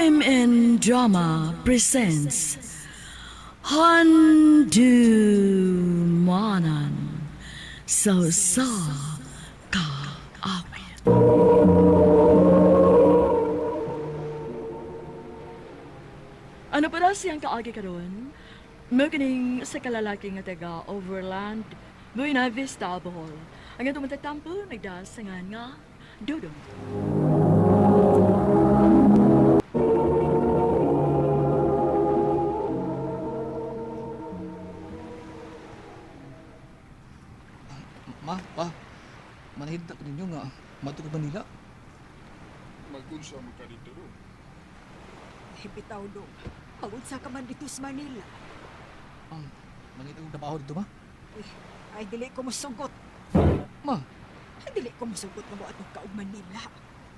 RMN Drama presents Handumanan sa sa Kaawit. Ano pa daw siyang kaagi karon? Mukining sa kalalaki nga taga Overland, Buena Vista, Bohol. Ang itong matatampo, nagdasangan nga Dudong. Ma, pa, manahid na ko ninyo nga madto ko Manila. Magunsa mo ka dito do. Bitaw dong. Magunsa ka man dito sa Manila. Mangita kong trabaho dito, ma. Uy, ay dili ko mosugot. Ma, Ay dili ko mosugot nga moadtong ka og Manila.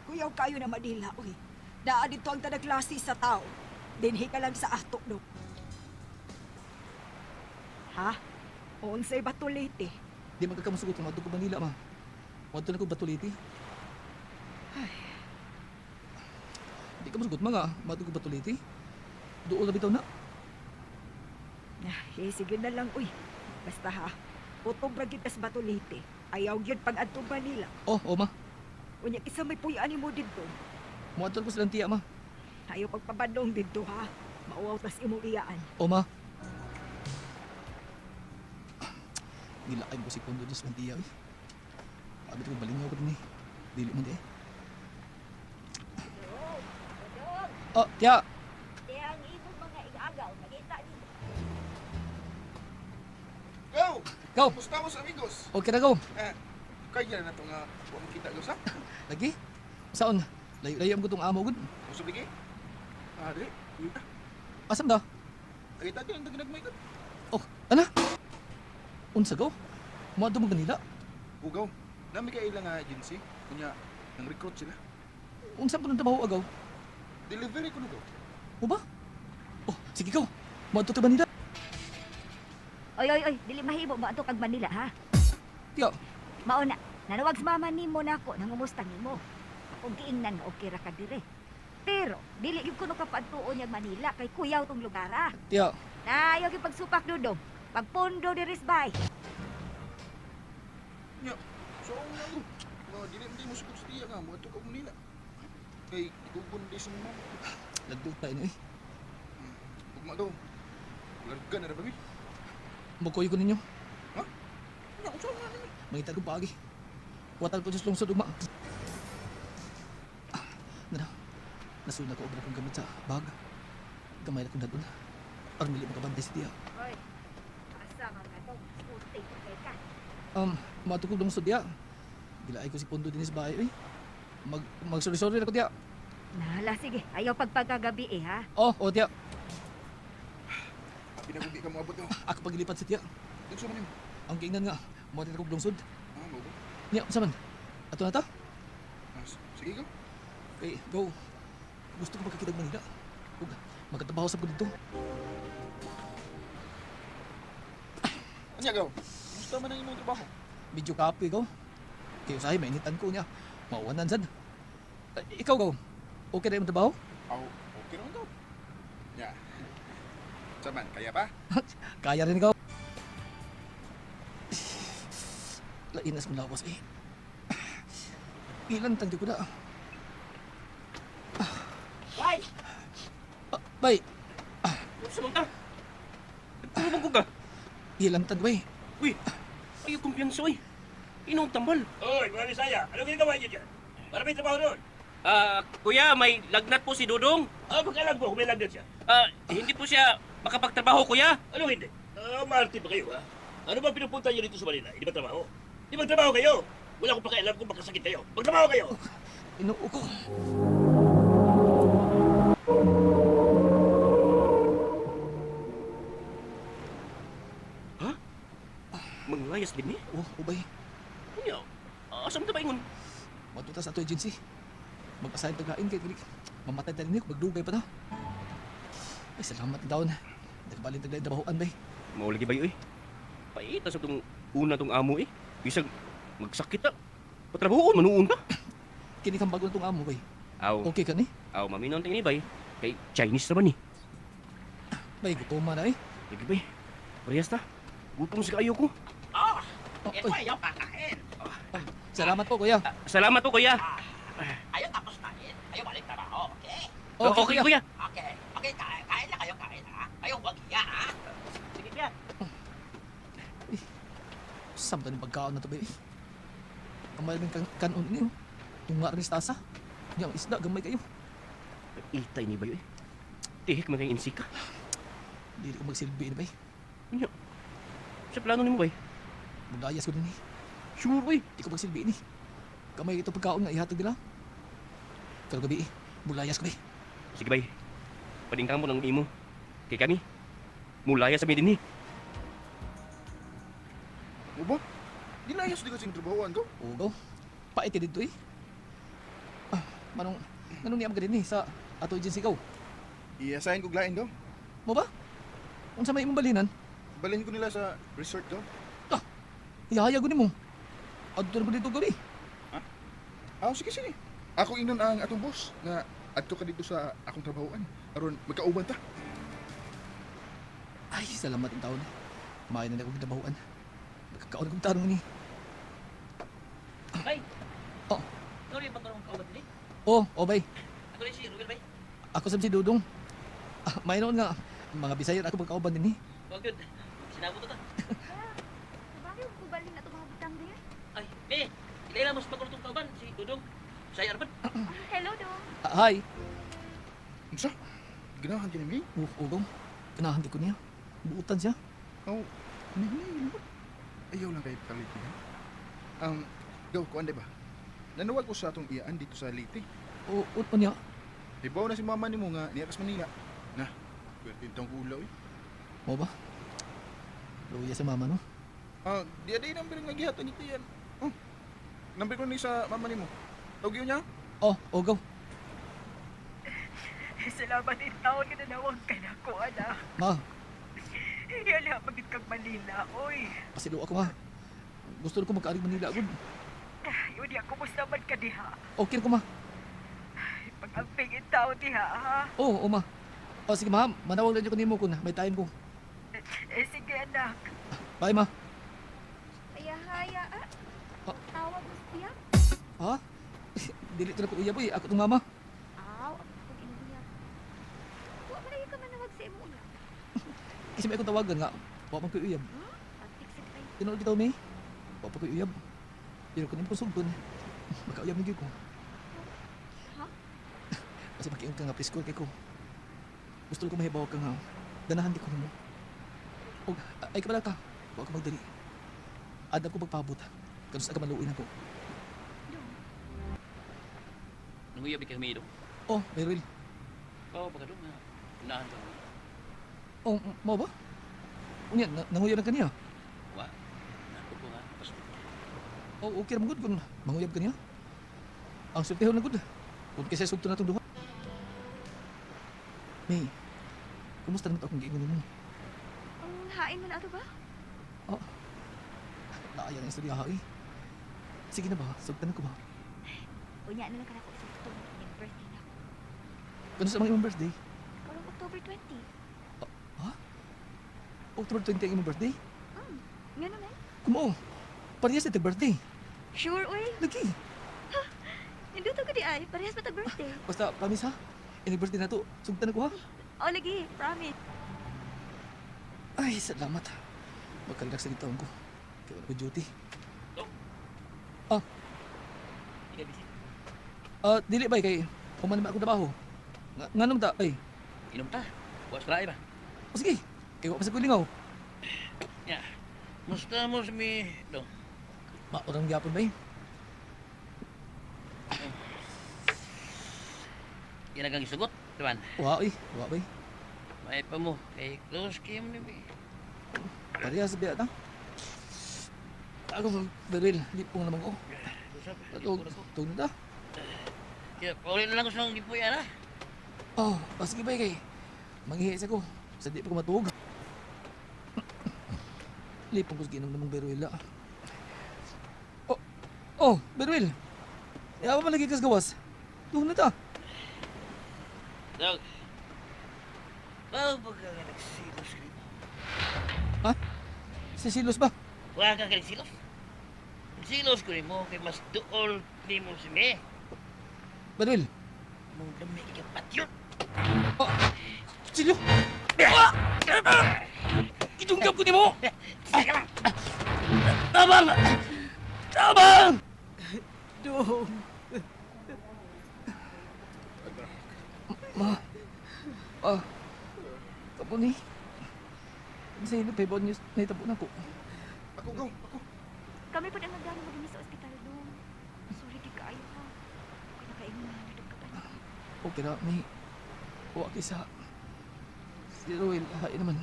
Kuyaw kayo na Manila, uy. Naa dito ang tanang klase sa tao. Dinhi ka lang sa ato dong. Ha? Unsay Batolite? di man ka kamusugot nga madto ko Manila, ma. Wadto na ko Batuliti. Di ka musugot, ma nga madto ko Batuliti. Duol na bitaw na. Ah, eh, sige na lang, uy. Basta ha, utog ra gyud tas Batolite. Ayaw gyud pag adtong Manila. Oh, oh ma. Unya kinsa may puy-an nimo didto. Muadto ko silang tiya, ma. Ayaw pagpabandong didto ha. Mauwaw tas imong iyaan. Oh, ma. Nilaay ko si Kondo Diyos ng tiya, eh. Abi ko balingaw ko din eh. Dili man di eh. Oh, tiya. Ang imong mga igagaw, nakita nimo. Go! Go. Kumusta mo sa amigos? Okay na go. Eh, kaya na to nga wa mo kita go sa. Lagi. Saan? Layo-layo ang gutong amo gud. Muso lagi? Ah, dili. Kita. Asam da? Kita gyud ang ginagmay ko. Oh, ana. Unsa go? Moadto mo Manila? Ugaw. Nami kay ilang nga agency. Kunya nang recruit sila. Unsa pa nang trabaho agaw? Delivery ko go. Uba? Oh, sige go. Moadto ta Manila. Oy, oy, oy, dili mahimo mo adto kag Manila ha. Tiya, Mao na, nanawag sa mama nimo nako nangumusta nimo. Akong giingnan nga okay ra ka dire. Pero dili gyud kuno ka paadtuon niyang Manila kay kuyaw tong lugar ah. tiya. Na ayaw gyud pagsupak dudong. Pagpundo diri bay. Nya, so ang na go. Nga dili man mo sugot sa tiya nga moadto ka og Manila. Kay igugon di sa mama. Lagdot ta ini eh. Ugma daw. Larga na ra ba mi? Mokoy ko ninyo. Ha? Nya, unsa man ni? Mangita ko paagi. Watal ko sa lungsod ugma. Ah, Nana. Nasuna ko og akong gamit sa bag. Gamay na kong dadon. Aron dili makabantay si tiya. Oy. Asa man ka dong? Puti kay ka. Moadto ko lungsod diya. Gilaay ko si Pondo dinhi sa bahay eh. Mag magsorry-sorry na ko tiya. Nahala sige, ayaw pagpagkagabi eh ha. Oh, oh tiya. Pinagugi ka mo abot daw. Ako pagilipat si tiya. Unsa man nimo? Ang giingnan nga, mo na kog lungsod. Ah, mo go. Niya, unsa man? Ato na ta? Ah, sige go. Okay, go. Gusto ko magkakita Manila. Ug magkatrabaho sa ko dito. Anya go. Kumusta man ang imong trabaho? Medyo kapoy go. Kay usahay mainitan ko niya. Mauwanan sad. Eh, ikaw go. Okay na imong trabaho? Aw, okay naman daw. Ya. Saman, kaya pa? Kaya rin ikaw. Lainas mo lawas eh. Ilan tandi ko na. Bay! Ah, bay, Unsa man ka? Nagtulog ko ka. ilan tan bay. Uy, ayaw kumpiyansa oy. Inong tambal. Hoy, mga Bisaya, ano ginagawa niyo dyan? Para may trabaho doon. Ah, kuya, may lagnat po si Dudong. Ah, magkalam ko kung may lagnat siya. Ah, hindi po siya makapagtrabaho, kuya. Ano hindi? Ah, maarte ba kayo, ha? Ano ba pinupunta niyo dito sa Manila? Hindi ba trabaho? Hindi magtrabaho kayo! Wala akong pakialam kung magkasakit kayo. Magtrabaho kayo! Inuo ko. Manglayas din eh. Oh, ubay. Kuya, asa man ta paingon? Matuta sa ato agency. Mag-assign pagkain kay dili. Mamatay ta ninyo, magdugay pa ta. Ay, salamat daon. Nagbalin taglain trabahoan bay. Mao lagi bay oy. Paita sa tong una tong amo eh. Bisag magsakit ta. Patrabahoon manuon ta. Kini kang bago na tong amo bay. Aw, Okay ka ni? aw maminon tingin bay. Kay Chinese naman eh. Bay, gutoma na eh. Lagi bay. Parehas ta. Gutom sa kayo ko. Oh, oy. Ah, salamat po, kuya. Salamat po, kuya. Ayaw tapos kain. Ayaw balik trabaho, okay? Okay, Okay, kuya. Okay. Okay, kain, kain na kayo, kain ha. Ayaw wag hiya ha. Sige, kuya. Samta ng pagkaon na to, bay. Kamay rin kan kanon niyo. Tunga rin sa tasa. Nya ang isda gamay kayo. Itay ni bayo eh. Tihik man kayong insika. Dili ko magsilbi ni bay. Unya. Sa plano nimo bay? Mudayas ko din eh. Sure oy. Di ko magsilbi ni. Kamay ito pagkaon nga ihatag nila. Pero gabi eh, mulayas ko bay. Sige bay. Padingkang mo ng imo. Kay kami. Mulaya sa mi dinhi. Mo ba? Gilayas di ka sing trabahoan ko. Ugaw. Pait ka dito eh. Ah, manong, manong niya ka din eh sa ato agency ko. I-assign ko lain do. Mo ba? Unsa may imong balinan? Balhin ko nila sa resort do. Ah, ihayag ko nimo. Adto na ko dito gabi. Ah, sige sige. Ako ingnon ang atong boss nga adto ka dito sa akong trabahoan aron magkauban ta. Ay, salamat ang taon. Maayo na akong ginabahuan. Nagkakaon kong tarong ni. Bay. Oh. Ikaw rin ba itong kauban din? Oh, oh bay. Ako rin si Ruel, bay. Ako sab si Dudong. Ah, may noon nga mga Bisaya ako pagkauban din eh. Wag yun. Sinabot ta. Sabagay ko balin na itong mga butang diyan. Ay, be. Ilay mo sa pagkulutong kauban si Dudong. Saya Arban. Hello, dong. Ah, hi. Unsa? Ganahan kini mi? Oh, ugaw. Kanahan ko niya. Buutan siya. Oh, ni ni. Ayaw lang kay kalit ha. Gaw ko ande ba? Nanawag ko sa atong iyaan dito sa Leyte. O, o, o niya. Ibaw na si mama nimo nga niya kas Manila. Na, pwerte intang ulaw eh. Mo ba? Luya sa mama no. Ah, di aday number nga gihatag ito yan. Oh. Number ko ni sa mama nimo. Tawag yun niya? Oh, ugaw. Salamat in taon ka nanawag ka na ko, anak. Ma, Hindi pagit kag Manila, oy. pasilo ako ma. Gusto ko magkaarig Manila gud. Yun ya, kumusta man ka diha? Okay ra ko ma. Pag-amping in taon diha, ha? Oh, oh ma. Oh, sige ma, manawag lang ko nimo kun may time ko. Eh, sige anak. Bye ma. Haya-haya, ah. Ah. Tawag mo siya. Ha? Dili to na ko uyab oy, ako tong mama. Aw, ako pag inuyab. Wa man lagi ka manawag sa imong uyab. Kasi may akong tawagan nga wa man koy uyab. Pagtiksik ay. Tinuod bitaw mi. Wa pa koy uyab. Pero kun imo sugton, makauyab ni gyud ko. Ha? Kasi makiung ka nga presko kay ko. Gusto ko mahibaw ka nga. Danahan di ko nimo. Og ay kabala ka. Wa ka magdali. Adap ko pagpabot. Kanus ka maluoy nako. Dong. Nanguyab kami dong. Oh, Meryl. Oo, baka dong. Ha. Unahan ka. Oh, mao ba? Unya, nanguyab na kaniya. Wa. Nato ko nga. Tapos Oh, okay ra man gud kun manguyab kaniya. Ang sultihon na gud. Kun kasi sugto na tong duha. May, kumusta naman to akong giingon nimo? Ang hain mo na ato ba? Naaya na istorya ha eh. Sige na ba, sugtan ko ba? Unya na lang ka na ko isugtong ning birthday na ako. Kano sa mga imong birthday? Karong October 20. Ha? October 20 ang imong birthday? Nga naman. Kumo, parehas na birthday. Sure, uy. Lagi. Nindot ko di ay. Parehas ba tag birthday? Basta, promise ha? Ini birthday na to. Sugtan ko ha? Oh, lagi. Promise. Ay, salamat. Magka-relax na taon ko. Kaya wala ko duty. Ikaw busy. Ah, dili ba kay human naman ako trabaho. Nga, nga naman ta, ay. Inom ta. Wa sa ba? O sige, kay wa pa sa kulingaw. Ya. Musta mo sa mi dong. Maurang gyapon ba eh. Yan ang gisugot, tuan. Wa oy, wa bay. May pa mo. Kay close kayo mo ni mi. Parehas biya ta. Ako, Beryl, lipong naman ko. Usap. Tug, tug na ta. Kaya pauli na lang ko sa gipuy ana. Oh, oh sige bay kay. Manghihi sa ko. Sa di pa ko matuog. Lipong ko sa ginom namang Beruel ah. Oh, oh, Beruel. Yawa pa lagi kas gawas. Tug na ta. Dog. Bawo ba ka nga nagsilos ka? Ha? Sisilos ba? Wala ka ka nagsilos? Nagsilos ko nimo kay mas duol nimo si me. Manuel! Mong dami ka patyon. Ah! Silyo! Ah! Gidunggap ko nimo! Sige lang. Tabang! Tabang! Dong. Ma. Ah. Kapo ni. Sa ilo, paybon news, nahitabo na ko. Ako, go, ako. Kami pa ang nagdalo mo sa ospital dong. Sorry di kaayo ha. Okay na kaingon nga nadog ka pa niya. Okay na, may. Wa kisa. Si Ruel, hain naman.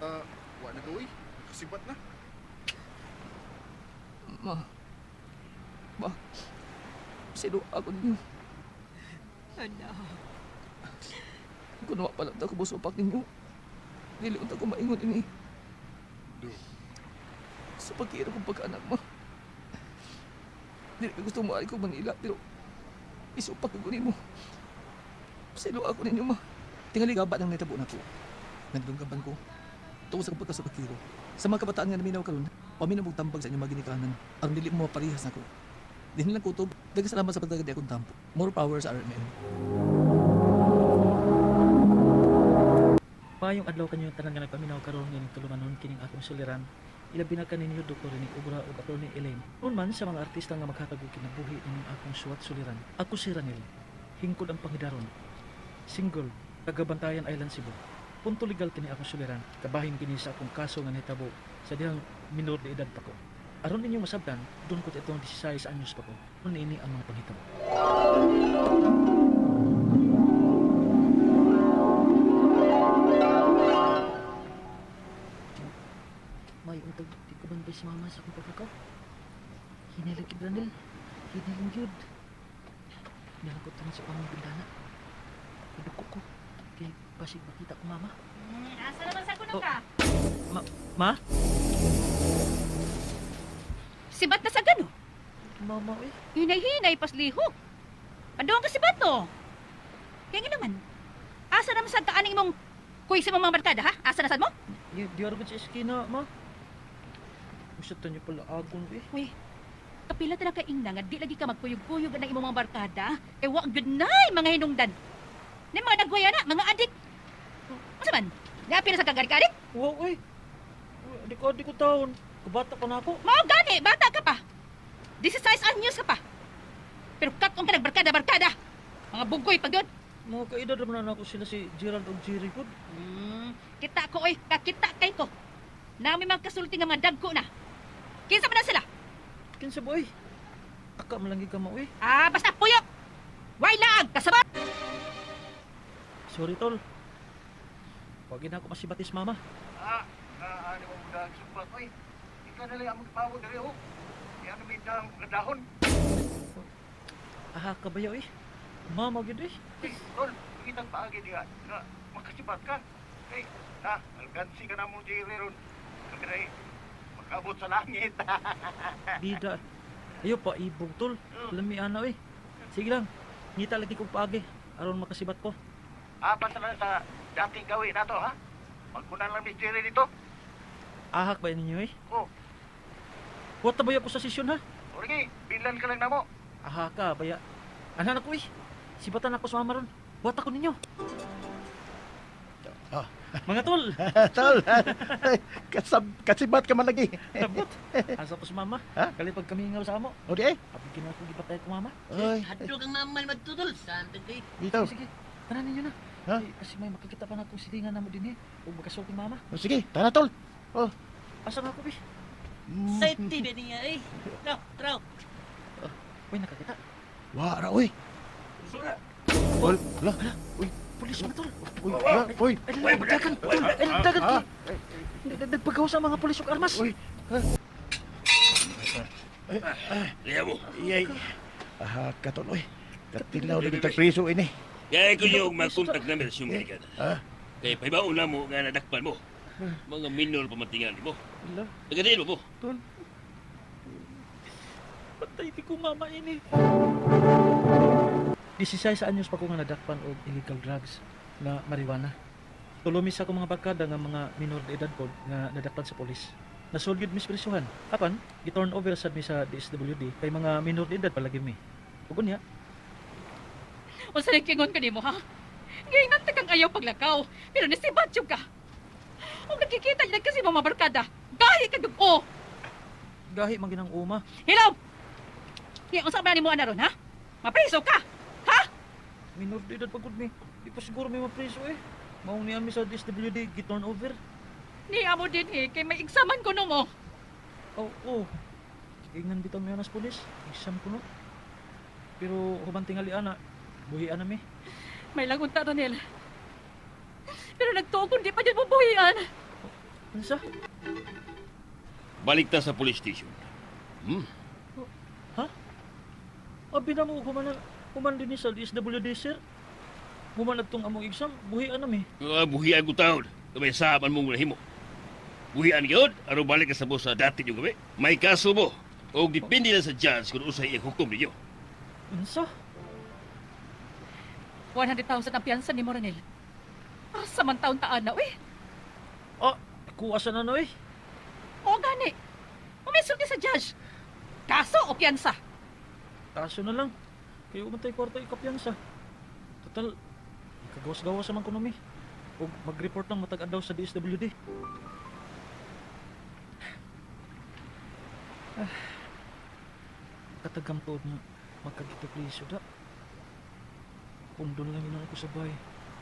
Ah, wa na ka, uy. Kasibat na. Ma. Ma. Sino ako ninyo? Anak. Kung wa pala ta ko busupak ninyo. Dili unta ko maingon ini. Do. Sa pagkira kong pagkaanak mo. Dili ka gusto mo ko Manila, pero isupak ko nimo. Sino ako ninyo, ma. Tingali gaba nang nitabo na ko. Nagdunggaban ko. Tungkol sa pagkasupakiro. Sa mga kabataan nga naminaw karon, paminaw og tambag sa inyong mga ginikanan aron dili mo maparehas nako. Dinhi lang kutob, daghang salamat sa pagdagad akong tampo. More power sa RMN. Maayong adlaw kanyo tanan nga nagpaminaw karon nga tulumanon kining akong suliran. Ilabi na kaninyo Dr. Rene Obra ug Atty. Elaine. Nun man sa mga artista nga maghatag og kinabuhi ining akong suwat suliran. Ako si Ranil, hingkod ang pangidaron. Single, taga Bantayan Island, Cebu. Punto legal kini akong suliran. Kabahin kini sa akong kaso nga nahitabo sa dihang minor de edad pa ko. Aron ninyong masabtan, doon ko itong 16 anyos pa ko. Nun ini ang mga panghitabo. May untag di ko bantay si mama sa akong pagkakaw. Hinilag kid Ranil. Hinilang yun. Nalangkot tangan sa pamang bintana. Iduko ko. Kay basig makita ko mama. Asa naman sa kuno Oh. ka? Ma? Ma? Sibat na sa gano. Mama eh. Hinay-hinay paslihok. Andoon ka sibat no. Kaya nga naman, asa naman sa kaaning mong kuy sa mong mga barkada ha? Asa na sad mo? Di, di ko sa eskina, ma. Gusto niyo pala agon eh. Uy, kapila talaga ingna nga di lagi ka magkuyog-kuyog na imong mga barkada. Kay wa gyud nay mga hinungdan. Ni mga nagwaya na, mga adik. Asa man? Napi na sa kagarik-arik? Wow eh. Di ko taon. Kabata pa na ako. Mao gani, bata ka pa. 16 anyos ka pa. Pero katong ka nagbarkada-barkada. Mga bugkoy pag yun. Mga kaedad naman na ako sila si Gerald og Jerry pod. Kita ko oy, kakita kay ko. Nami mga kasulti nga mga dagko na. Kinsa man na sila? Kinsa ba eh? Aka malanggi ka mo eh. Ah, basta puyok. Way laag kasabat. Sorry tol. Wag na ako masibatis mama. Ah, ah, ano mo dahil supak, uy. Ikaw na lang ang magpawag dali, oh. Yan ang midang dahon. Aha ka ba eh? Mama gyud eh. Uy, tol, kitang paagi diha. Nga, makasibat ka. Hey, na, algansi ka na mo, Jerry, ron. Kami na eh, makabot sa langit. Bida. Ayo pa ibog tol. Lami ana eh. Sige lang. Ngita lagi kog paagi aron makasibat ko. Apat na lang sa dating gawin na to, ha? Magkunan lang ni Jerry dito. Ahak ba ninyo eh? Oh. What ba ko sa sesyon ha? O sige, binlan ka lang na mo. Aha ka baya. Ana na ko eh. Sibatan ako sa mama ron. What ako ninyo? Oh. Mga tol. Tol, kasibat ka man lagi. Tabot. Asa ko sa mama. Ha? Kalipag kami nga sa amo. O di eh. Abi ginawa ko gibatay ko mama. Oy, Hadlok ang mama ni magtutol. Saan kay? dito. Sige, tanan ninyo na. Ha? Ay, kasi may makikita pa na akong silingan na mo din eh. Huwag magkasulti mama. O sige, tara tol. Oh. Asa nga ako, bi? Safety ba niya eh? Traw, traw. Uy, nakakita. Wa ra oy. Ol, hala. Uy, Pulis mga tol. uy, hala, uy. Ay, dagan, tol. Ay, dagan. Ha? Nagpagaw sa mga pulis og armas. Uy. Kaya mo. Iyay. Aha, katol oy. Katilaw na kita priso ini. Kaya ko yung mag-contact number sa iyong brigada. Ha? Kaya pahibaon na mo nga nadakpan mo. Mga minor pamantingan mo. Hala, Nagadiin mo mo. tol. Patay di ko mama ini. 16 anyos pa ko nga nadakpan og illegal drugs na marijuana. Tulo mi sa akong mga barkada nga mga minor de edad pod nga nadakpan sa pulis. Nasud gyud mis presuhan. Apan, gi-turn over sad mi sa DSWD kay mga minor de edad palagi mi. Ug unya, Unsa na kingon ka nimo ha? Ngayon ta kang ayaw paglakaw, pero nasibatyo ka. Kung nakikita niya kasi mga barkada, gahi ka o. Gahi man ginang uma. Hilaw! Kaya unsa ba nimo ana ron ha? Mapriso ka! Ha? Minor de edad pagud mi. Di pa siguro may mapriso eh. Maong niya mi sa DSWD gi-turn over. Ni amo din eh, kay may examan ko no mo. Oh, oh. Ingnan bitaw mi anas pulis. Exam ko no. Pero human tingali ana, buhi ana mi. May langon ta, Ronel. Pero nagtuo kung di pa dyan bubuhian. Unsa? Balik ta sa police station. Hmm? Ha? Abi na mo human human din ni sa DSWD sir. Human adtong among exam, buhi ana mi. Buhian ko taon. May saaman mong nahimo. Buhian yun, aron balik ka sa mo sa dati yung gabi. May kaso mo. O depende na sa judge kung usay iyang hukom ninyo. Unsa? 100,000 ang piyansa ni Moranel. Asa man taon taan na, uy. Ah, kuha sa na no eh. O gani. Umisulti sa judge. Kaso o piyansa? Kaso na lang. Kay umantay kwarta ikapiyansa. Total, kagawas-gawas man kuno mi. Ug mag-report lang matag adlaw sa DSWD. Ah, katagam tuod nga magkagito da. Pundon lang yun ako sa bahay.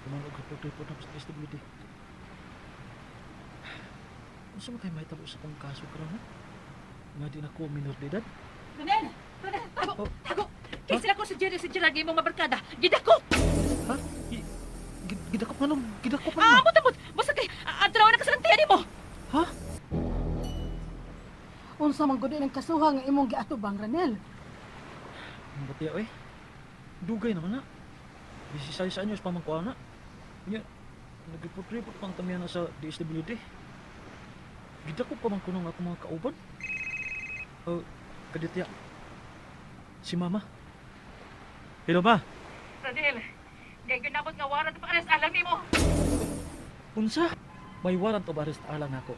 Kuman og report-report na ko sa DSWD. Unsa man kay mahitabo sa akong kaso karon ha? Nga di na ko minor de edad? Ronel! Ronel! Tago! Oh. Tago! Kay sila ko si Jerry si Gerard imong mabarkada. Gidakop! Ha? Gidakop nga nung, gidakop Ah, nga. amot amot! Basta kay adraw na kasalantian nimo. Ha? Unsa man gud ang kasuha nga imong giatubang Ranel? Ang batiya eh. Dugay naman na. 16 anyos pa man ko ana. Nya, nag-report-report pang tamiya na sa DSWD. Gidakop pa man kuno nga akong mga kauban. Oh, kaditya. Si Mama. Hello, Ma. Ronel, kay ginabot nga warrant of arrest alang nimo. Unsa? May warrant of arrest alang ako.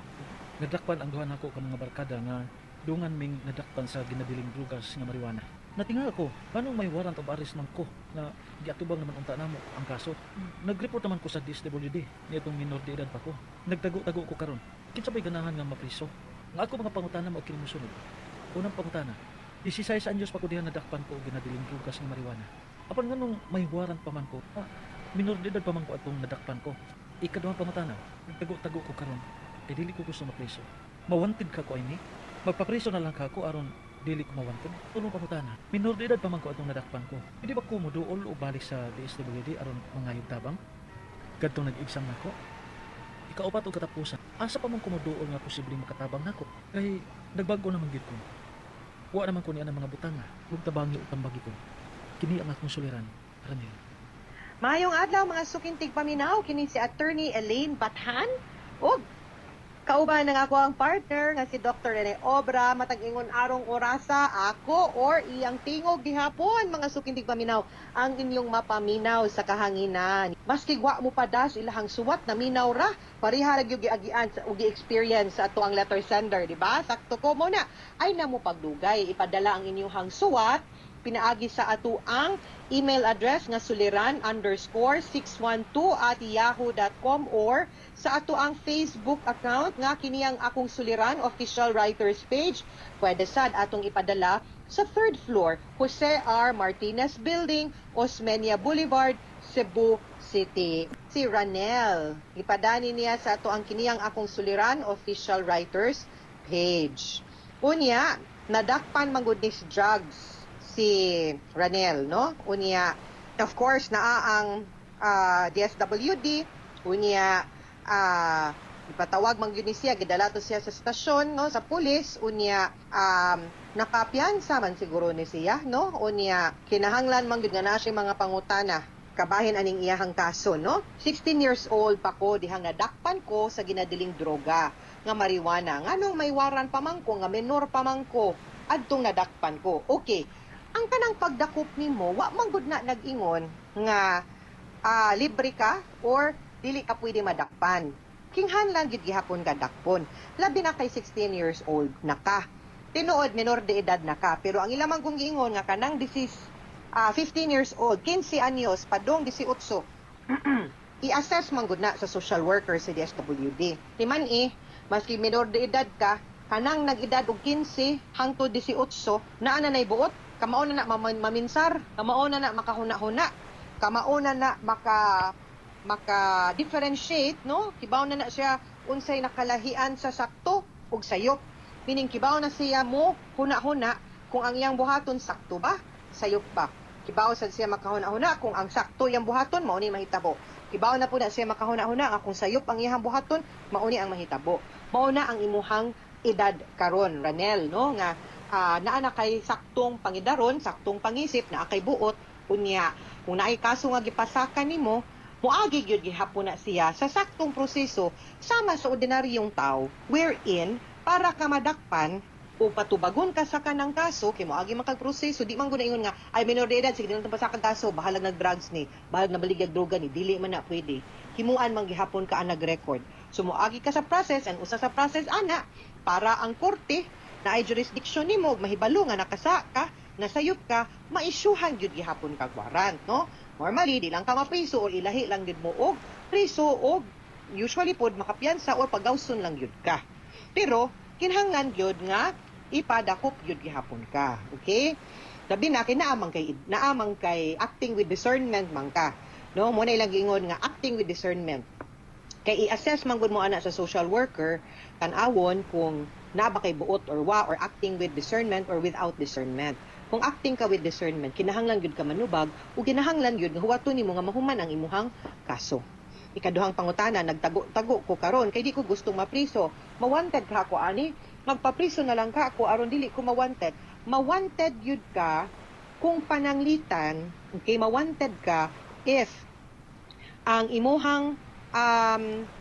Nadakpan ang duha nako ka mga barkada nga dungan ming nadakpan sa ginadiling drugas nga marijuana. Natinga ako, anong may warrant of arrest man ko na giatubang naman unta namo ang kaso. Nagreport naman ko sa DSWD niadtong minor de edad pa ko. Nagtago-tago ko karon. Kinsa bay ganahan nga mapriso? Nga ako mga pangutana mao kini mosunod. Unang pangutana, 16 anyos pa ko diha nadakpan ko og ginadiling drugas nga marijuana. Apan nganong may warrant pa man ko, minor de edad pa man ko atong nadakpan ko. Ikaduhang pangutana, nagtago-tago ko karon kay dili ko gusto mapriso. Mawanted ka ko ay ni? Magpapriso na lang ka ako aron dili ko mawanted. Tulong pangutana, minor de edad pa man ko atong nadakpan ko. Hindi ba ko moduol o balik sa DSWD aron mangayog tabang? Kadtong nag-exam nako. Ikaupat og katapusan, asa pa man ko moduol nga posibleng makatabang nako? Kay nagbago naman gid ko. Wa naman ko niya ng mga butanga ug tabangi o tambagi ko. Kini ang akong suliran, Ranel. Maayong adlaw mga suking tigpaminaw kini si Attorney Elaine Bathan ug kauban ng ako ang partner nga si Dr. Rene Obra matag ingon arong orasa ako or iyang tingog gihapon mga suking tigpaminaw ang inyong mapaminaw sa kahanginan. Maski wa mo padas ilahang suwat na minaw ra pareha ra gyud giagian sa ug gi-experience sa ato ang letter sender, di ba? Sakto ko mo na ay namo pagdugay ipadala ang inyong suwat pinaagi sa ato ang email address nga suliran_612@yahoo.com or sa ato ang Facebook account nga kini ang akong Suliran official writers page. Pwede sad atong ipadala sa third floor, Jose R. Martinez Building, Osmeña Boulevard, Cebu City. Si Ranel, ipadani niya sa ato ang kiniyang akong Suliran official writers page. Unya, nadakpan man gud ni drugs si Ranel, no? Unya, of course, naa ang DSWD, unya, ipatawag man gyud ni siya, gidala to siya sa stasyon, no, sa pulis, unya, nakapiyansa man siguro ni siya, no? Unya, kinahanglan man gyud nga naa siya mga pangutana kabahin aning iyahang kaso, no? 16 years old pa ko dihang nadakpan ko sa ginadiling droga nga marijuana. Nganong may waran pa man ko, nga menor pa man ko, adtong nadakpan ko. Okay. Ang kanang pagdakop nimo, wa man gud na nag-ingon nga libre ka or dili ka pwede madakpan. Kinahanglan gyud gihapon ka dakpon. Labi na kay 16 years old na ka. Tinuod menor de edad na ka, pero ang ilamang kong giingon nga kanang disease 15 years old, 15 anyos padong 18, i-assess man gud na sa social worker sa DSWD. Timan eh, maski minor de edad ka, kanang nag-edad og 15 hangtod 18, naa na nay buot, kamao na na maminsar, kamao na na makahuna-huna, kamao na na maka maka differentiate, no? Kibaw na na siya unsay nakalahian sa sakto ug sayop. Meaning kibaw na siya mo huna-huna kung ang iyang buhaton sakto ba, sayop ba. Kibaw sad siya makahuna-huna kung ang sakto iyang buhaton, mao ni mahitabo. Kibaw na po na siya makahuna-huna nga kung sayop ang iyang buhaton, mao ni ang mahitabo. Mao na ang imuhang edad karon, Ranel, no, nga naa na kay saktong pangidaron, saktong pangisip, naa kay buot. Unya kung naay kaso nga gipasaka nimo, moagi gyud gihapon na siya sa saktong proseso sama sa ordinaryong tao, wherein para ka madakpan o patubagon ka sa kanang kaso kay moagi man kag proseso. Di man gud ingon nga ay minor de edad, sige lang pasakag kaso, bahalag nag drugs ni, bahalag nabaligya droga ni, dili man na pwede. Himuan man gihapon ka ang nag-record. So moagi ka sa process, and usa sa process ana para ang korte na ay jurisdiction nimo mahibalo nga nakasa ka, nasayop ka, maisyuhan gyud gihapon kag warrant, no? Normally di lang ka mapriso or ilahi lang gyud mo og priso og usually pod makapiyansa or pagawson lang gyud ka. Pero kinahanglan gyud nga ipadakop gyud gihapon ka. Okay? Labi na kay naamang kay acting with discernment man ka. No, mo na ilang giingon nga acting with discernment. Kay i-assess man gud mo ana sa social worker, tan-awon kung naa ba kay buot or wa, or acting with discernment or without discernment. Kung acting ka with discernment, kinahanglan gyud ka manubag ug kinahanglan gyud nga huwaton nimo nga mahuman ang imuhang kaso. Ikaduhang pangutana, nagtago-tago ko karon kay di ko gustong mapriso. Mawanted ka ako ani, magpapriso na lang ka ako aron dili ko mawanted. Mawanted gyud ka kung pananglitan, okay, mawanted ka if ang imuhang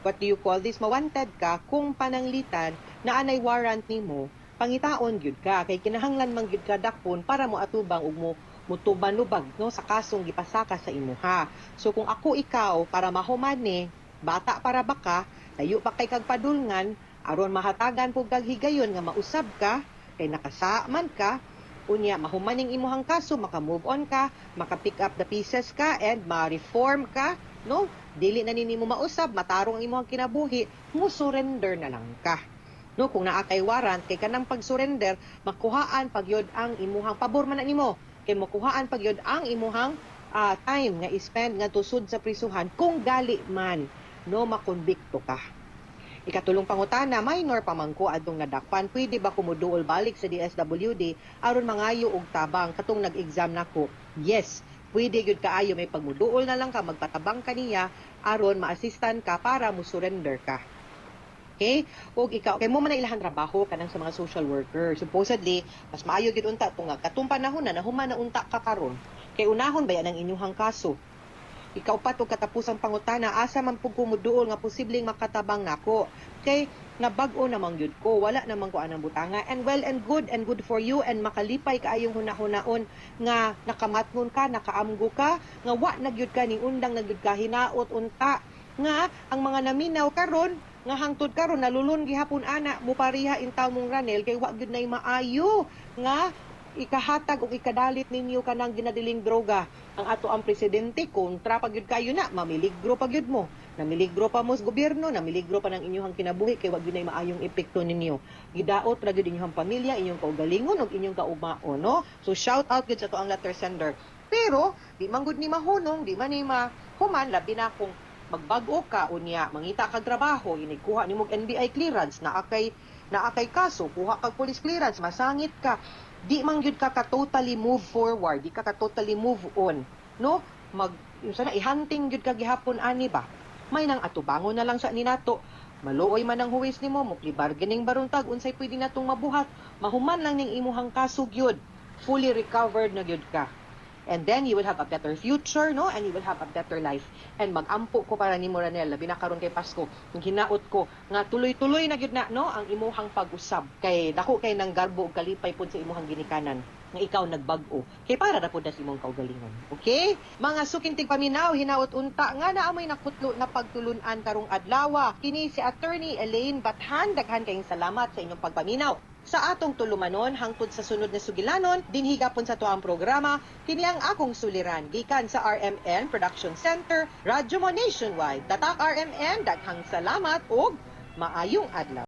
what do you call this, mawanted ka kung pananglitan na anay warrant nimo, pangitaon gyud ka kay kinahanglan man gyud ka dakpon para mo atubang ug mo mutubanubag, no, sa kasong gipasaka sa imuha. So kung ako ikaw, para mahuman ni, bata para baka, layo pa kay kag padulngan, aron mahatagan pug kag higayon nga mausab ka kay nakasaman ka, unya mahuman ning imuhang kaso, maka-move on ka, maka-pick up the pieces ka and ma-reform ka, no? Dili na nimo mausab, matarong ang imuhang kinabuhi, mo surrender na lang ka. No, kung naa kay warrant, kay kanang pag-surrender, makuhaan pagyod ang imuhang pabor man na nimo. Kay makuhaan pagyod ang imuhang time nga i-spend nga tusod sa prisuhan kung gali man, no, makonbikto ka. Ikatulong pangutana, minor pa man ko adtong nadakpan, pwede ba kumuduol balik sa DSWD aron mangayo og tabang katong nag-exam nako? Yes, pwede gyud kaayo, may pagmuduol na lang ka, magpatabang kaniya aron maasistan ka para mo surrender ka. Okay? Og ikaw, kay mo man na ilahan trabaho kanang sa mga social worker. Supposedly, mas maayo gyud unta tungag katong panahon na nahuman na unta ka karon. Kay unahon ba yan ang inyuhang kaso? Ikaw pa og katapusang pangutana, asa man pug kumuduol nga posibleng makatabang nako? Kay nabag-o namang gyud ko, wala namang ko anang butanga, and well and good for you, and makalipay kaayong hunahunaon nga nakamatngon ka, nakaamgo ka, nga wa na gyud ka ning undang na gyud ka hinaot unta nga ang mga naminaw karon nga hangtod karon nalulon gihapon ana mupariha intaw mong Ranel, kay wa gyud nay maayo nga ikahatag og ikadalit ninyo kanang ginadiling droga. Ang ato ang presidente kontra pa gyud kayo na, mamiligro pa gyud mo. Namiligro pa mo sa gobyerno, namiligro pa ng inyong kinabuhi kay wa gyud nay maayong epekto ninyo. Gidaot ra gyud inyong pamilya, inyong kaugalingon ug inyong kaumaon, no? So shout out gyud sa ato ang letter sender. Pero di man gud ni mahunong, di man ni mahuman, labi na kung magbag-o ka unya mangita kag trabaho, inigkuha nimo og NBI clearance, naa kay kaso, kuha kag police clearance, masangit ka, di man gyud ka ka totally move forward, di ka ka totally move on, no? Mag sana ihunting gyud ka gihapon ani ba. May nang atubangon na lang sa ninato. Maluoy man ang huwis nimo, mo plea bargaining baruntag unsay pwede natong mabuhat, mahuman lang ning imuhang kaso gyud, fully recovered na gyud ka. And then you will have a better future, no? And you will have a better life. And magampo ko para nimo, Ranel, labi na karon kay Pasko. Ang hinaot ko nga tuloy-tuloy na gyud na, no, ang imuhang pag-usab kay dako kay nang garbo ug kalipay pud sa imuhang ginikanan. nga ikaw nagbag-o. Kay para ra pud na sa imong kaugalingon. Okay? Mga suking tigpaminaw, hinaot unta nga naamoy nakutlo na pagtulunan karong adlawa. Kini si Attorney Elaine Bathan, daghan kayong salamat sa inyong pagpaminaw. Sa atong tulumanon hangtod sa sunod na sugilanon, dinhi gapon sa tuang programa, kini ang akong suliran gikan sa RMN Production Center, Radyo Mo Nationwide. Tatak RMN, daghang salamat ug maayong adlaw.